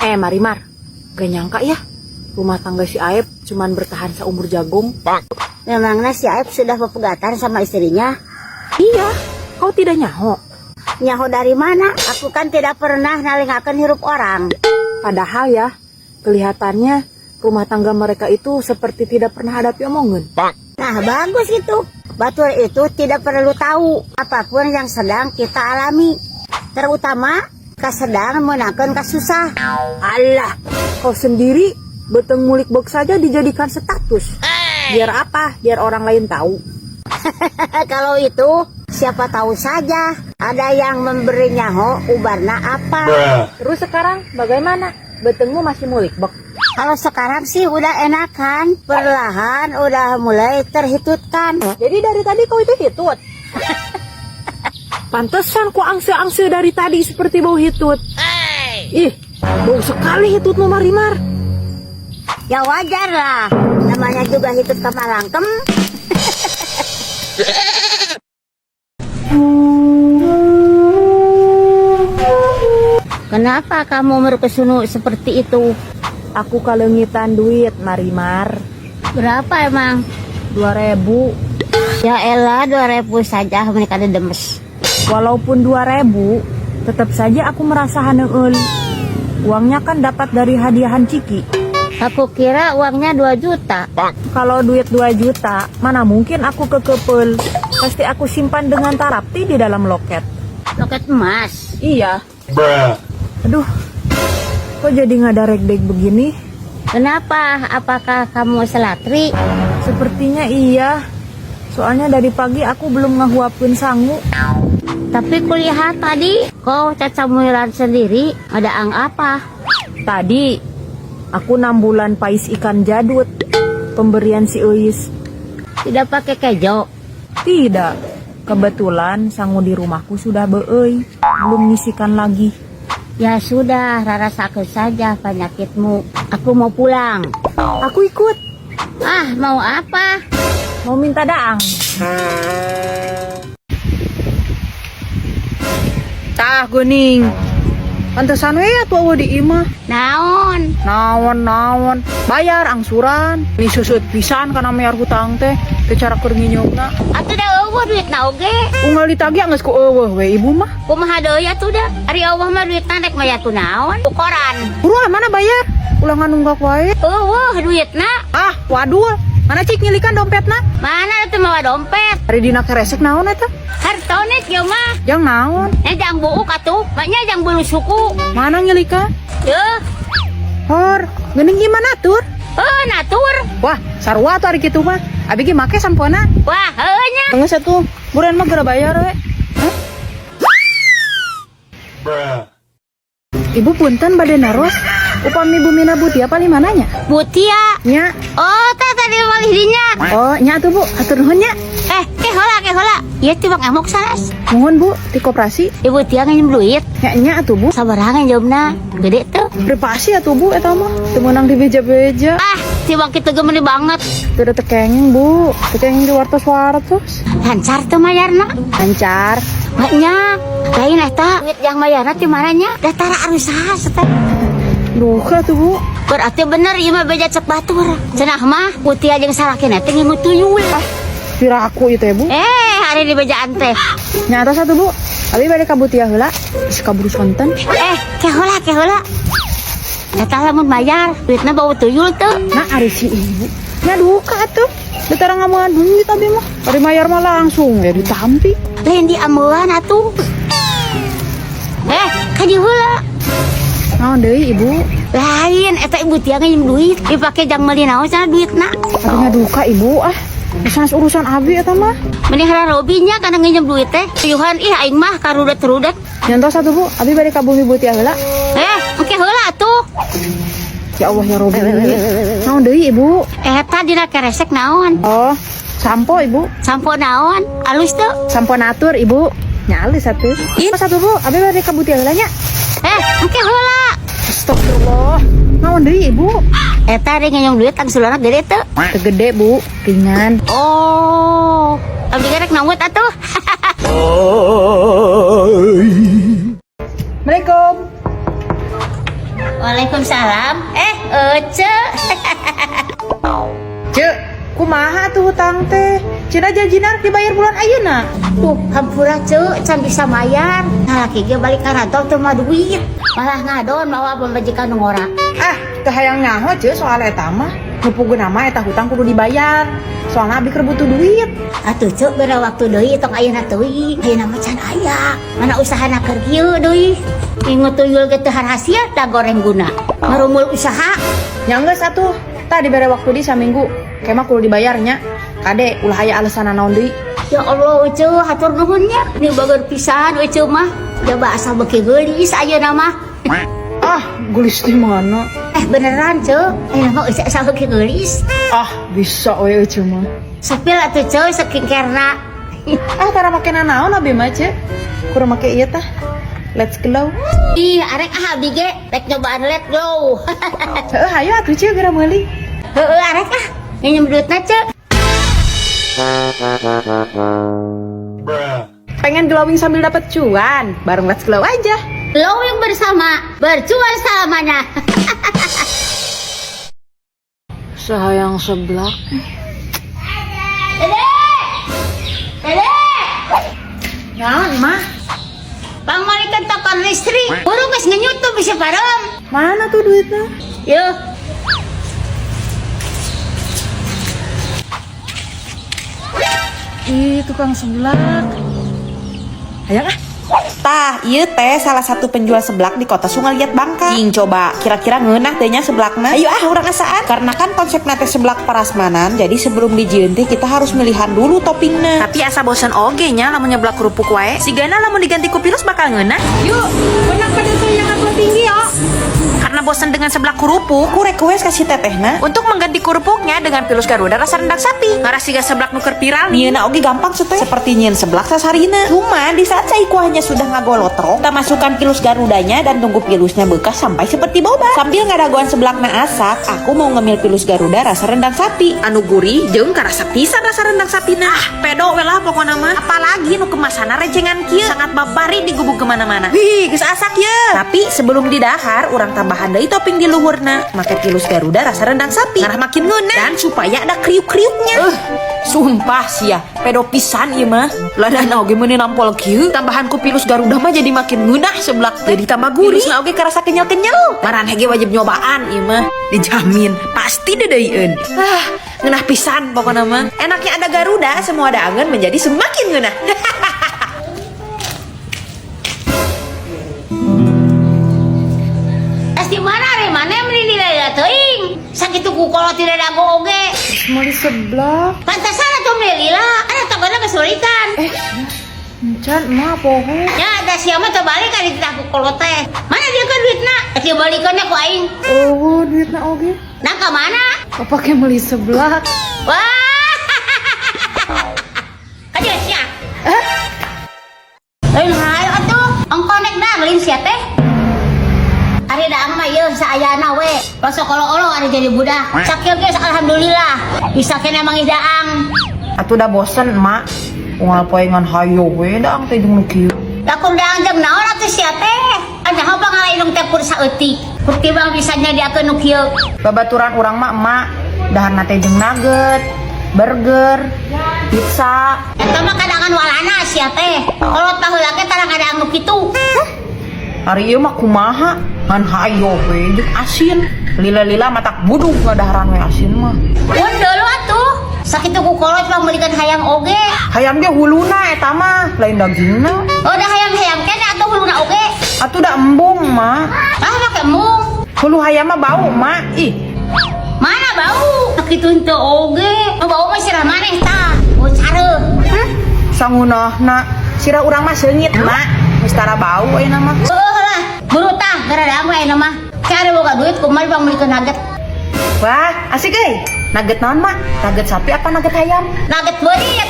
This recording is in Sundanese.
Marimar, gak nyangka ya, rumah tangga si Aep cuman bertahan seumur jagung. Memangnya si Aep sudah pepegatan sama istrinya? Iya, kau tidak nyaho. Nyaho dari mana? Aku kan tidak pernah nalingakan hirup orang. Padahal ya, kelihatannya rumah tangga mereka itu seperti tidak pernah ada omongan. Nah, bagus itu. Batur itu tidak perlu tahu apapun yang sedang kita alami. Terutama kesedang menakan kesusah. Alah, kau sendiri beteng mulik bok saja dijadikan status. Biar apa? Biar orang lain tahu. Kalau itu, siapa tahu saja ada yang memberi nyaho ubarna apa. Terus sekarang bagaimana? Betengmu masih mulik bok? Kalau sekarang sih udah enakan, perlahan udah mulai terhitutkan. Jadi dari tadi kau itu hitut. Pantesan ku angse-angse dari tadi seperti bau hitut. Ih, bau sekali hitutmu Marimar. Ya wajar lah, namanya juga hitut kamalangkem. Kenapa kamu merkesunu seperti itu? Aku kalengitan duit Marimar. Berapa emang? 2.000. Ya elah, 2.000 saja mereka ada demes. Walaupun 2.000, tetap saja aku merasa haneul. Uangnya kan dapat dari hadiahan Ciki. Aku kira uangnya 2 juta. Kalau duit 2 juta, mana mungkin aku kekepel. Pasti aku simpan dengan tarapti di dalam loket. Loket emas. Iya. Aduh, kok jadi ngadarek-dek begini? Kenapa? Apakah kamu selatri? Sepertinya iya. Soalnya dari pagi aku belum ngehuapin sangu. Tapi kulihat tadi kau cacamuiran sendiri, ada ang apa? Tadi aku 6 bulan pais ikan jadut. Pemberian si Uis. Tidak pakai kejo? Tidak. Kebetulan sangu di rumahku sudah beei, belum ngisikan lagi. Ya sudah, rarasakan saja penyakitmu. Aku mau pulang. Aku ikut. Ah, mau apa? Mau minta daang. Tah geuning. Pantesan we atuh eueuh di imah. Naon? Naon naon. Bayar angsuran. Ini susut pisan kana mayar hutang teh. Teu cara keur nginyeumna. Atuh da eueuh duitna oge. Unggal ditagih geus ku eueuh we ibu mah. Kumaha deui atuh da? Ari eueuh mah duitna rek mayar ku naon? Ku koran. Buruan mana bayar? Ulah nganunggak wae. Eueuh duitna. Ah, wadul. Mana cik nyilikan dompetna? Mana atuh mawa dompet? Ari dina keresek naon eta? Hartonet ieu mah. Jang naon? Jang buuk atuh. Maknya jang bulu suku. Mana nyilikan? Yeuh. Hor, geuning gimana tur? Heuh, natur. Wah, sarua atuh ari kitu mah. Abi ge make sampona. Wah, heuh nya. Geus atuh, buruan mah geura bayar we. Hah? Ibu punten bade naros. Upami bumina Butia paling mananya? Butia. Nya. Oh, tah tadi malih dinya. Oh, nya atuh Bu, atur nuhun nya. Ke heula, ke heula. Ieu teh Bang Emok sanes. Nuhun Bu, di koperasi. Ibu Tia nginjem duit. Nya nya atuh Bu. Sabaraha nginjemna? Gede tuh. Privasi atuh Bu eta mah. Teu meunang dibeja-beja. Ah, si Bang kitu ge meuni banget. Teu da tekenging Bu, tekenging di wartos-wartos. Lancar tuh mayarna. Lancar. Maknya, lain eta duit yang mayarna ti mana nya? Da tara arusaha teh. Duka tuh Bu. Berarti bener ieu mah beja cek batur. Cenah mah Butia jeung salakina teh ngingu tuyul. Ah, piraku ieu teh Bu. Hari di bejaan teh. Nya atos atuh Bu. Abi bade ka Butia heula. Geus kaburu sonten. Ke heula, ke heula. Eta lamun bayar, duitna bau tuyul tuh. Nah, ari si ibu. Nya duka atuh. Da tara ngameungan duit abi mah. Ari mayar mah langsung ya ditampi. Lain diameuan atuh. Ka dieu heula. Naon deui ibu? Lain eta ibu Tia nginjem duit, dipake jang meuli naon cenah duitna. Aduh nya duka ibu ah. Urusan urusan abi eta mah. Mending hara robinya kana nginjem duit teh. Tuyuhan ih aing mah karudet-rudet. Nyantos atuh Bu, abi bade ka bumi Butia heula. Engke heula atuh. Ya Allah ya Robi. Naon deui ibu? Eta dina keresek naon? Oh, sampo ibu. Sampo naon? Alus teu? Sampo natur ibu. Nya alus atuh. Ih, satu Bu, abi bade ka Butia heula nya. Engke heula. Astagfirullah. Naon deui ibu? Eta ari nginjem duit angsulanna gede teu? Teu gede Bu, ringan. Oh, abdi ge rek nambut atuh. Assalamualaikum. Waalaikumsalam. Eh, Ece. Cek, kumaha tuh hutang teh? Cenah janjina dibayar bulan ayeuna. Tuh, hampura ceu, can bisa mayar. Nah, laki ge balik ka kantor teu mawa duit. Malah ngadon mawa pamajikan nu ngora. Ah, teu hayang nyaho ceu soal eta mah. Nu puguh mah eta hutang kudu dibayar. Soalna abi keur butuh duit. Atuh ceu, bere waktu deui tong ayeuna teuing. Ayeuna mah can aya. Mana usahana keur kieu deui. Ingu tuyul ge teu hasil da goreng guna. Marumul usaha. Nya geus atuh. Tah dibere waktu di saminggu. Ke mah kudu dibayarnya. Kade ulah aya alasan naon deui. Ya Allah, Ece, hatur nuhun nya. Ini bager pisan Ece mah. Coba asa beuki geulis ayeuna mah. Ah, geulis di mana? Eh beneran, Ce. Ayeuna mah Ece asa beuki geulis. Ah, bisa we Ece mah. Sepil atuh ce skincare-na. Ah, tara make nanaon abi mah, Ce. Kurang make ieu tah. Let's glow. Ih, arek ah abi ge rek nyobaan let glow. Heeh, hayu atuh Ce geura meuli. Heeh, arek ah. Nginjem duitna, Ce. Pengen glowing sambil dapat cuan, bareng Let's Glow aja. Glowing bersama, bercuan selamanya. Sayang seblak. Dede! Dede! Naon, mah? Pangmalikeun token listrik. Buru geus ngenyutup bisa parem. Mana tuh duitnya? Yuh. Ih, tukang seblak. Hayang ah. Tah, ieu teh salah satu penjual seblak di kota Sungaliat Bangka. Cing coba, kira-kira ngeunah teh nya seblakna? Ayo ah urang asaan. Karena kan konsepna teh seblak parasmanan, jadi sebelum dijieun teh kita harus milihan dulu toppingna. Tapi asa bosen oge nya lamun nyeblak kerupuk wae. Sigana lamun diganti ku pilus bakal ngeunah. Yuk, banyak pedas yang aku tinggi ya. Karena bosen dengan seblak kerupuk, Aku request kasih tetehna. untuk mengganti kerupuknya dengan pilus Garuda rasa rendang sapi. Ngarah siga seblak nu keur viral nih. Nyieunna oge gampang seteh, seperti nyieun seblak sasarina. Cuman di saat cai kuahnya sudah ngagolotrok, kita masukkan pilus Garudanya dan tunggu pilusnya bekas sampai seperti boba. Sambil ngadagoan seblakna asak, aku mau ngemil pilus Garuda rasa rendang sapi. Anu gurih jeung karasa pisan rasa rendang sapina. Ah, pedo we lah pokona mah. Apalagi nu kemasanna rencengan kieu, sangat babari digubuk kemana-mana. Wih, geus asak ye. Tapi sebelum didahar, urang tambahan deui topping di luhurna. Make pilus Garuda rasa rendang sapi. Ngarah makin ngeunah dan supaya ada kriuk-kriuknya. Sumpah sia, pedo pisan ieu mah. Ladana oge meuni nampol kieu, tambahan ku pilus Garuda mah jadi makin ngeunah seblak teh. Jadi tambah gurih. Pilusna oge kerasa kenyal-kenyal. Maraneh ge wajib nyobaan ieu mah. Dijamin pasti dedeuieun. Ah, ngeunah pisan pokona mah. Enaknya ada Garuda, semua daangan menjadi semakin ngeunah. Es di mana re mana meuni nilai teuing. Sakitu ku kolot tidak dago oge. Meuli seblak. Pantasan atuh meuli lila. Ada tokona kesulitan. Eh, encan mah poho. Ya, da sia mah teu balik ka dititah ku kolot teh. Mana dia kan duitna? Teu balikeunna ku aing. Oh, duitna oge. Nah, ka mana? Pakai meuli seblak. Wah. Ka dieu sia. Lain hayo atuh, ongko nek daglin sia teh. Ari daang mah ieu saayana we. Rasa olo-olo ari jadi budak. Sakieu geus alhamdulillah. Bisa kena manggih daang. Atuh udah bosen, Mak. Unggal poe ngan hayo we daang teh jeung nu kieu. Da kur daang jeung naon atuh sia teh? Anya pangala indung teh pur saeutik. Kutimbang bisa nyadiakeun nu kieu. Babaturan urang mah emak daharna teh jeung nugget, burger, pizza. Eta mah kadangan walana sia teh. Kolot baheula ge tara ngadang nu kitu. Ari ieu mah kumaha? Ngan hayo we jeung asin. Lila-lila matak budug ngadaharan we asin mah. Mun deuleu atuh. Sakitu ku kolot mah meulikeun hayam oge. Hayam ge huluna eta mah, lain dagingna. Oh da hayam-hayam kene atuh huluna oge. Atuh da embung, Mak. Ah make embung. Hulu hayam mah bau, Mak. Ih, Mana bau? Sakitu henteu oge. Nu bau mah sirah maneh tah. Oh careuh. sangunahna sirah urang mah seungit, Mak. Geus tara bau ayeuna mah. Heueuh lah. Buru tah gara daang we ayeuna mah. Cari boga duit kumaha bang meulikeun nugget. Wah, asik euy. Nugget naon, Mak? Nugget sapi apa nugget hayam? Nugget beurit.